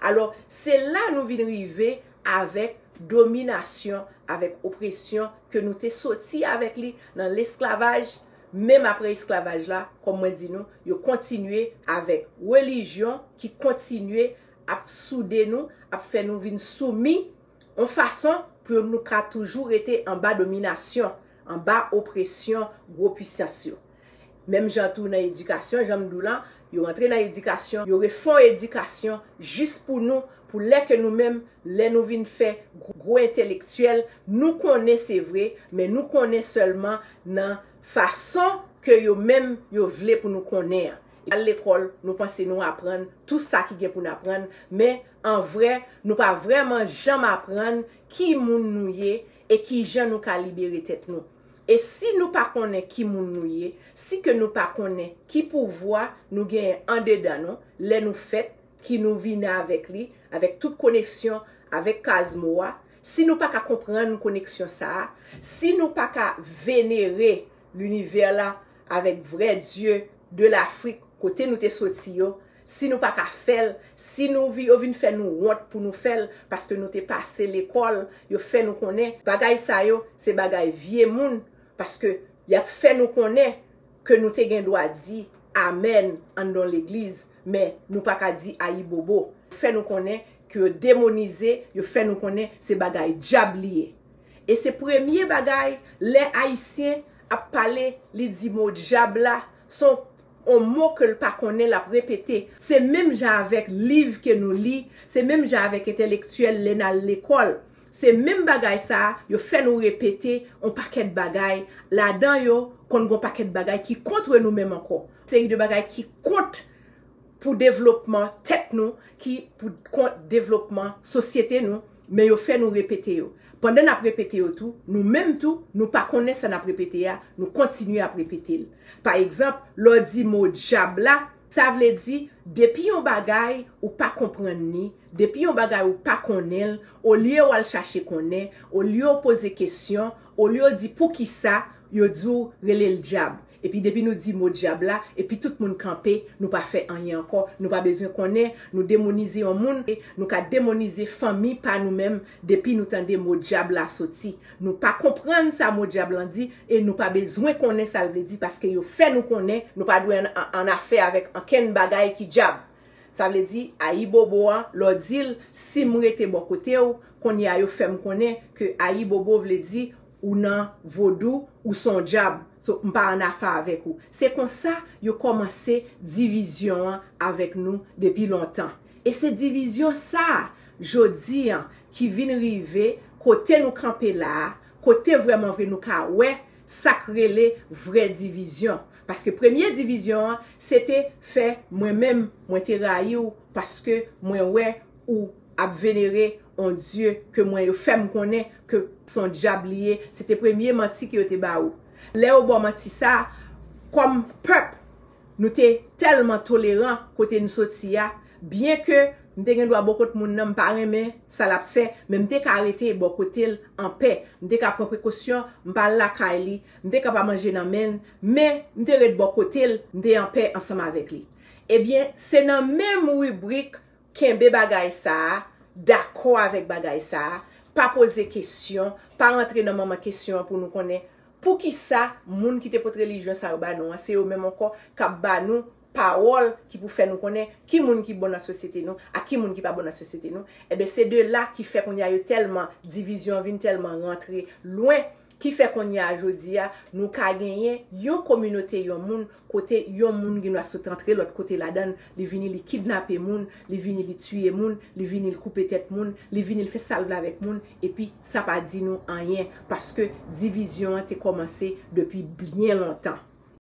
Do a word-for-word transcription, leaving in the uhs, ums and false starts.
Alò, se la nou vin rive avèk dominasyon, avèk opresyon ke nou te soti avèk li nan lesklavaj. Menm apre esklavaj la, kòm mwen di nou, yo kontinye avèk relijyon ki kontinye ap soude nou, ap fè nou vin soumi yon fason pou nou ka toujou rete anba dominasyon, anba opresyon gwo pisans yo. Menm jan tou nan edikasyon, jan m di w lan, yo rantre nan edikasyon, yo refè yon edikasyon jis pou nou, pou lè ke nou menm, lè nou vin fè gwo, gwo entelektyèl, nou konnen se vre, men nou konnen sèlman nan fason ke yo menm yo vle pou nou konnen an. Al lekòl, nou panse nou aprann tout sa ki gen pou n aprann, men an vrè, nou pa vrèman janm aprann ki moun nou ye e ki jan nou ka libere tèt nou. E si nou pa konnen ki moun nou ye, si ke nou pa konnen ki pouvwa nou genyen andedan nou, lè nou fèt, ki nou vini avèk li, avèk tout koneksyon avèk kazmo a, si nou pa ka konprann koneksyon sa a, si nou pa ka venere linivè la avèk vrè dye de Lafrik kote nou te soti yo, si nou pa ka fè l, si nou vi-, yo vin fè nou wont pou nou fè l, paske nou te pase lekòl, yo fè nou konnen bagay sa yo se bagay vye moun, paske y ap fè nou konnen ke nou te gen dwa di amèn anndan legliz, men nou pa ka di ayibobo. Fè nou konnen ke yo demonize, yo fè nou konnen se bagay dyab li ye. E se premye bagay, lè Ayisyen ap pale, li di mo dyab la, se yon mo ke l pa konnen, l ap repete. Se menm jan avèk liv ke nou li, se menm jan avèk entelektyèl lè n al lekòl. Se menm bagay sa a, yo fè nou repete yon pakèt bagay. Ladan yo, konn gen yon pakèt bagay ki kont nou menm ankò. Seri de bagay ki kont pou devlopman tèt nou, ki pou kont devlopman sosyete nou, men yo fè nou repete yo. Pandan n ap repete yo tou, nou menm tou, nou pa konnen sa n ap repete a, nou kontinye ap repete l. Pa egzanp, lè w di mo dyab la, sa vle di, depi yon bagay ou pa konprann li, depi yon bagay ou pa konnen l, olye w al chache konnen, olye w poze kesyon, olye w di poukisa, yo di w rele l dyab. Epi depi nou di mo dyab la, epi tout moun kanpe, nou pa fè anyen ankò, nou pa bezwen konnen, nou demonize yon moun, e nou ka demonize fanmi pa nou menm, depi nou tande mo dyab la soti. Nou pa konprann sa mo dyab lan di, e nou pa bezwen konnen sa l vle di, paske yo fè nou konnen, nou pa dwe an, an, an afè avèk ankenn bagay ki dyab. Sa vle di, ayibobo an, lè w di l, si m rete bò kote w, kounye a yo fè m konnen ke ayibobo vle di ou nan vodou, ou se yon dyab. So, m pa an afè avèk ou. Se konsa yo kòmanse divizyon an avèk nou depi lontan. E se divizyon sa a, jodi an, ki vin rive kote nou kanpe la a, kote vrèman vre nou ka wè sa k rele vrè divizyon. Paske premye divizyon an, se te fè mwen menm, mwen te rayi w, paske mwen wè ou ap venere yon dye ke mwen, yo fè m konnen ke se yon dyab li ye. Se te premye manti ke yo te ba ou. Lè yo ba w manti sa a, kòm pèp, nou te tèlman toleran kote n soti a, byen ke m te gen dwa bò kot moun nan, m pa renmen sa l ap fè, men m te ka rete bò kote l anpè. M te ka pran prekosyon, m pa al lakay li, m te ka pa manje nan men l, men m te ret bò kote l, m te anpè ansanm avèk li. Ebyen, se nan menm ribrik kenbe bagay sa a, dakò avèk bagay sa a, pa poze kesyon, pa rantre nan manman kesyon an pou nou konnen poukisa moun ki te pot relijyon sa yo ba nou an, se yo menm ankò k ap ba nou pawòl ki pou fè nou konnen ki moun ki bon nan sosyete nou, ak ki moun ki pa bon nan sosyete nou. Ebyen, se de la ki fè kounye a yo tèlman, divizyon an vin tèlman rantre lwen, ki fè kounye a jodi a, nou ka genyen yon kominote, yon moun, kote yon moun gen dwa sot rantre lòt kote ladan l, li vini li kidnape moun, li vini li tiye moun, li vini li koupe tèt moun, li vini li fè sa l vle avèk moun, epi sa pa di nou anyen, paske divizyon an te kòmanse depi byen lontan.